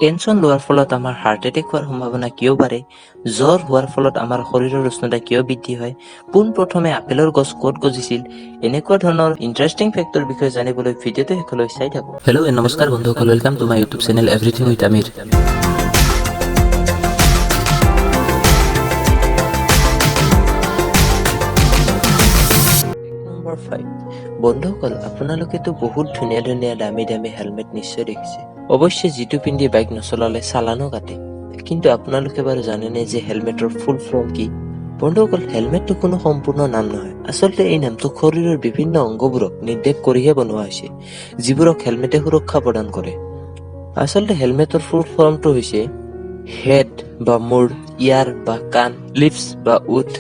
Tension লোৱাৰ ফলত আমাৰ হাৰ্ট এটেক হোৱাৰ সম্ভাৱনা কিয় বাঢ়ে? জ্বৰ হোৱাৰ ফলত আমাৰ শৰীৰৰ উষ্ণতা কিয় বৃদ্ধি হয়? পোনপ্ৰথমে আপেলৰ গছ ক'ত গজিছিল? এনেকুৱা ধৰণৰ ইণ্টাৰেষ্টিং ফেক্টৰ বিষয়ে জানিবলৈ ভিডিঅ'টো শেষলৈ চাই থাকক। হেল্ল' এণ্ড নমস্কাৰ বন্ধুসকল, welcome to my YouTube channel Everything with Amir. Number 5। বন্ধুসকল, আপোনালোকেতো বহুত ধুনীয়া ধুনীয়া, দামী দামী হেলমেট নিশ্চয় দেখিছে। অৱশ্যে যিটো পিন্ধি বাইক নচলালে চালানো কাটে। কিন্তু আপোনালোকে বাৰু জানেনে যে হেলমেটৰ ফুল ফৰ্ম কি? বন্ধুসকল, হেলমেটটো কোনো সম্পূৰ্ণ নাম নহয়। আচলতে এই নামটো শৰীৰৰ বিভিন্ন অংগবোৰক নিৰ্দেশ কৰিহে বনোৱা হৈছে, যিবোৰক হেলমেটে সুৰক্ষা প্ৰদান কৰে। আচলতে হেলমেটৰ ফুল ফৰ্মটো হৈছে হেড বা মূৰ, ইয়াৰ বা কাণ, লিপছ বা ওঁঠ,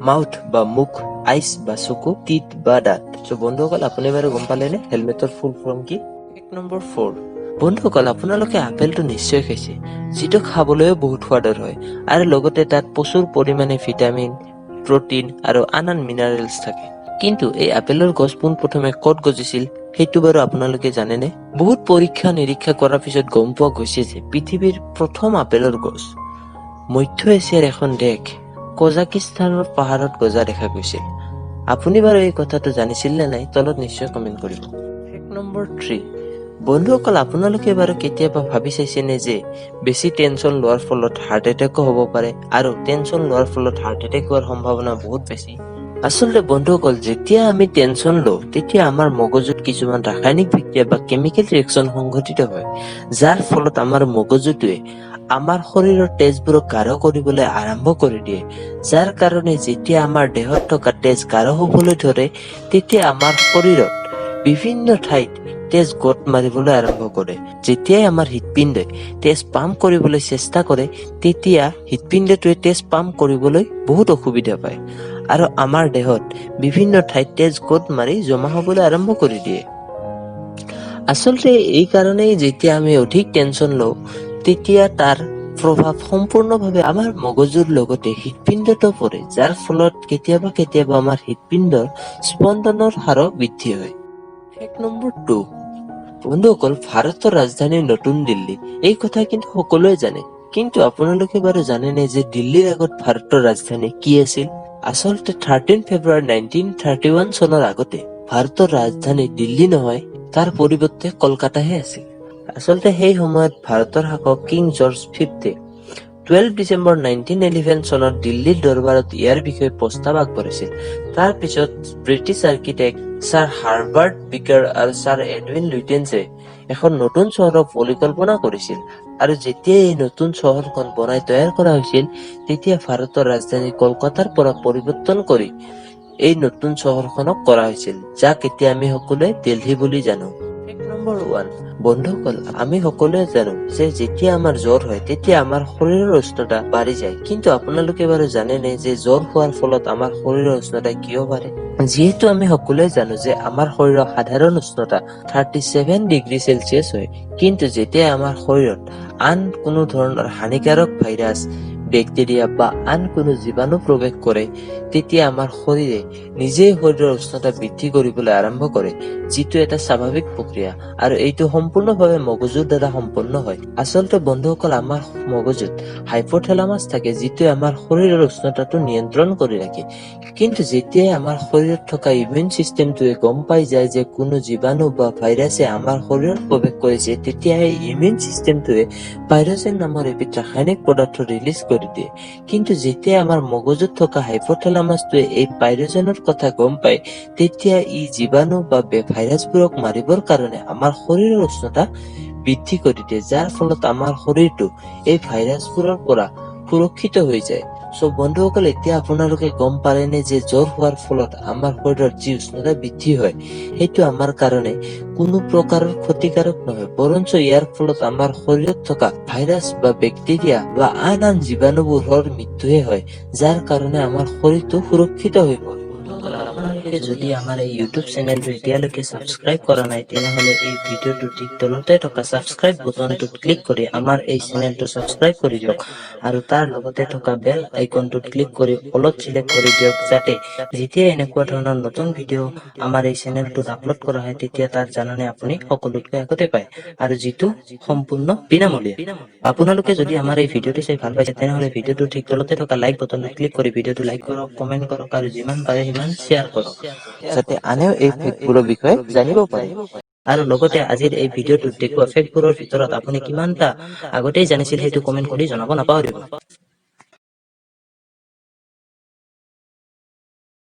মাউথ বা মুখ, আইচ বা চকু, টিথ বা দাঁত। চ' বন্ধুসকল, আপুনি বাৰু গম পালেনে হেলমেটৰ ফুল ফৰ্ম কি? এক নম্বৰ 4। বন্ধুসকল, আপোনালোকে আপেলটো নিশ্চয় খাইছে, যিটো খাবলৈও বহুত সোৱাদৰ হয় আৰু লগতে তাত প্ৰচুৰ পৰিমাণে ভিটামিন, প্ৰটিন আৰু আন আন মিনাৰেলছ থাকে। কিন্তু এই আপেলৰ গছ পোনপ্ৰথমে ক'ত গজিছিল, সেইটো বাৰু আপোনালোকে জানেনে? বহুত পৰীক্ষা নিৰীক্ষা কৰাৰ পিছত গম পোৱা গৈছে যে পৃথিৱীৰ প্ৰথম আপেলৰ গছ মধ্য এছিয়াৰ এখন দেশ কজাকিস্তানৰ পাহাৰত গজা দেখা গৈছিল। আপুনি বাৰু এই কথাটো জানিছিল নে নাই, তলত নিশ্চয় কমেণ্ট কৰিব। Fact number 3। বন্ধুসকল, আপোনালোকে বাৰু কেতিয়াবা ভাবি চাইছেনে যে বেছি টেনচন লোৱাৰ ফলত হাৰ্ট এটেকো হ'ব পাৰে আৰু টেনচন লোৱাৰ ফলত হাৰ্ট এটেক হোৱাৰ সম্ভাৱনা বহুত বেছি? আচলতে বন্ধুসকল, যেতিয়া আমি টেনচন লওঁ, তেতিয়া আমাৰ মগজুত কিছুমান ৰাসায়নিক বিক্ৰিয়া বা কেমিকেল ৰিয়েকশ্যন সংঘটিত হয়, যাৰ ফলত আমাৰ মগজুটোৱে আমাৰ শৰীৰৰ তেজবোৰক গাঢ় কৰিবলৈ আৰম্ভ কৰি দিয়ে, যাৰ কাৰণে যেতিয়া আমাৰ দেহত থকা তেজ গাঢ় হ'বলৈ ধৰে, তেতিয়া আমাৰ শৰীৰত বিভিন্ন ঠাইত তেজ গোট মাৰিবলৈ আৰম্ভ কৰে। যেতিয়াই আমাৰ হৃদপিণ্ডই তেজ পাম্প কৰিবলৈ চেষ্টা কৰে, তেতিয়া হৃদপিণ্ডটোৱে তেজ পাম্প কৰিবলৈ বহুত অসুবিধা পায় আৰু আমাৰ দেহত বিভিন্ন ঠাইত তেজ গোট মাৰি জমা হ'বলৈ আৰম্ভ কৰি দিয়ে। আচলতে এই কাৰণেই যেতিয়া আমি অধিক টেনচন লওঁ, তেতিয়া তাৰ প্ৰভাৱ সম্পূৰ্ণভাৱে আমাৰ মগজুৰ লগতে হৃদপিণ্ডতো পৰে, যাৰ ফলত কেতিয়াবা কেতিয়াবা আমাৰ হৃদপিণ্ডৰ স্পন্দনৰ হাৰো বৃদ্ধি হয়। Fact number 2। বন্ধুসকল, ভাৰতৰ ৰাজধানী নতুন দিল্লী, এই কথা কিন্তু সকলোৱে জানে। কিন্তু আপোনালোকে বাৰু জানেনে যে দিল্লীৰ আগত ভাৰতৰ ৰাজধানী কি আছিল? আচলতে 13 ফেব্ৰুৱাৰী 1931 চনৰ আগতে ভাৰতৰ ৰাজধানী দিল্লী নহয়, তাৰ পৰিৱৰ্তে কলকাতাহে আছিল। আচলতে সেই সময়ত ভাৰতৰ শাসক কিং জৰ্জ ফিফ্থে 12 ডিচেম্বৰ 1911 চনত দিল্লীৰ দৰবাৰত ইয়াৰ বিষয়ে প্ৰস্তাৱ আগবঢ়াইছিল। তাৰ পিছত ব্ৰিটিছ আৰ্কিটেক্ট ছাৰ হাৰ্বাৰ্ট বেকাৰ আৰু ছাৰ এডউইন লুইটেন্সে এখন নতুন চহৰৰ পৰিকল্পনা কৰিছিল আৰু যেতিয়া এই নতুন চহৰখন বনাই তৈয়াৰ কৰা হৈছিল, তেতিয়া ভাৰতৰ ৰাজধানী কলকাতাৰ পৰা পৰিৱৰ্তন কৰি এই নতুন চহৰখনক কৰা হৈছিল, যাক এতিয়া আমি সকলোৱে দিল্লী বুলি জানো। নম্বৰ 1। বন্ধুসকল, আমি সকলোৱে জানো যে যেতিয়া আমাৰ জ্বৰ হয়, তেতিয়া আমাৰ শৰীৰৰ উষ্ণতা বাঢ়ি যায়। কিন্তু আপোনালোকে বাৰু জানেনে যে জ্বৰ হোৱাৰ ফলত আমাৰ শৰীৰৰ উষ্ণতা কিয় বাঢ়ে? যিহেতু আমি সকলোৱে জানো যে আমাৰ শৰীৰৰ সাধাৰণ উষ্ণতা 37 ডিগ্ৰী চেলচিয়াছ হয়, কিন্তু যেতিয়া আমাৰ শৰীৰত আন কোনো ধৰণৰ হানিকাৰক ভাইৰাছ, বেক্টেৰিয়া বা আন কোনো জীৱাণু প্ৰৱেশ কৰে, তেতিয়া আমাৰ শৰীৰে নিজেই শৰীৰৰ উষ্ণতা বৃদ্ধি কৰিবলৈ আৰম্ভ কৰে, যিটো এটা স্বাভাৱিক প্ৰক্ৰিয়া আৰু এইটো সম্পূৰ্ণভাৱে মগজুৰ দ্বাৰা সম্পন্ন হয়। আচলতে বন্ধুসকল, আমাৰ মগজুত হাইপোথেলামাছ থাকে, যিটোৱে আমাৰ শৰীৰৰ উষ্ণতাটো নিয়ন্ত্ৰণ কৰি ৰাখে। কিন্তু যেতিয়াই আমাৰ শৰীৰত থকা ইমিউন চিষ্টেমটোৱে গম পাই যায় যে কোনো জীৱাণু বা ভাইৰাছে আমাৰ শৰীৰত প্ৰৱেশ কৰিছে, তেতিয়া এই ইমিউন চিষ্টেমটোৱে পাইৰজেন নামৰ এবিধ ৰাসায়নিক পদাৰ্থ ৰিলিজ কৰি দিয়ে। কিন্তু যেতিয়া আমাৰ মগজুত থকা হাইপোথেলামাছটোৱে এই পাইৰজেনৰ কথা গম পায়, তেতিয়া ই জীৱাণু বা ভাইৰাছবোৰক মাৰিবৰ কাৰণে আমাৰ শৰীৰৰ উষ্ণতা বৃদ্ধি কৰি দিয়ে, যাৰ ফলত আমাৰ শৰীৰটো এই ভাইৰাছবোৰৰ পৰা সুৰক্ষিত হৈ যায়। চ' বন্ধুসকল, এতিয়া আপোনালোকে গম পালেনে যে জ্বৰ হোৱাৰ ফলত আমাৰ শৰীৰত যি উষ্ণতা বৃদ্ধি হয়, সেইটো আমাৰ কাৰণে কোনো প্ৰকাৰৰ ক্ষতিকাৰক নহয়, বৰঞ্চ ইয়াৰ ফলত আমাৰ শৰীৰত থকা ভাইৰাছ বা বেক্টেৰিয়া বা আন আন জীৱাণুবোৰৰ মৃত্যুহে হয়, যাৰ কাৰণে আমাৰ শৰীৰটো সুৰক্ষিত হৈ পৰে। বন্ধুসকল, আপোনালোকে আপোনালোকে যদি আমাৰ এই ইউটিউব চেনেলটো এতিয়ালৈকে ছাবস্ক্ৰাইব কৰা নাই, তেনেহ'লে এই ভিডিঅ'টোৰ ঠিক তলতে থকা ছাবস্ক্ৰাইব বুটনটোত ক্লিক কৰি আমাৰ এই চেনেলটো ছাবস্ক্ৰাইব কৰি দিয়ক আৰু তাৰ লগতে থকা বেল আইকনটোত ক্লিক কৰি অলত চিলেক্ট কৰি দিয়ক, যাতে যেতিয়া এনেকুৱা ধৰণৰ নতুন ভিডিঅ' আমাৰ এই চেনেলটোত আপলোড কৰা হয়, তেতিয়া তাৰ জাননী আপুনি সকলোতকৈ আগতে পায় আৰু যিটো সম্পূৰ্ণ বিনামূলীয়া। আপোনালোকে যদি আমাৰ এই ভিডিঅ'টো চাই ভাল পাইছে, তেনেহ'লে ভিডিঅ'টোৰ ঠিক তলতে থকা লাইক বটনটোত ক্লিক কৰি ভিডিঅ'টো লাইক কৰক, কমেণ্ট কৰক আৰু যিমান পাৰে সিমান শ্বেয়াৰ কৰক, যাতে আনেও এই ফেক্টবোৰৰ বিষয়ে জানিব পাৰে। আৰু লগতে আজিৰ এই ভিডিঅ'টোত দেখুওৱা ফেক্টবোৰৰ ভিতৰত আপুনি কিমানটা আগতেই জানিছিল, সেইটো কমেণ্ট কৰি জনাব নাপাহৰিব।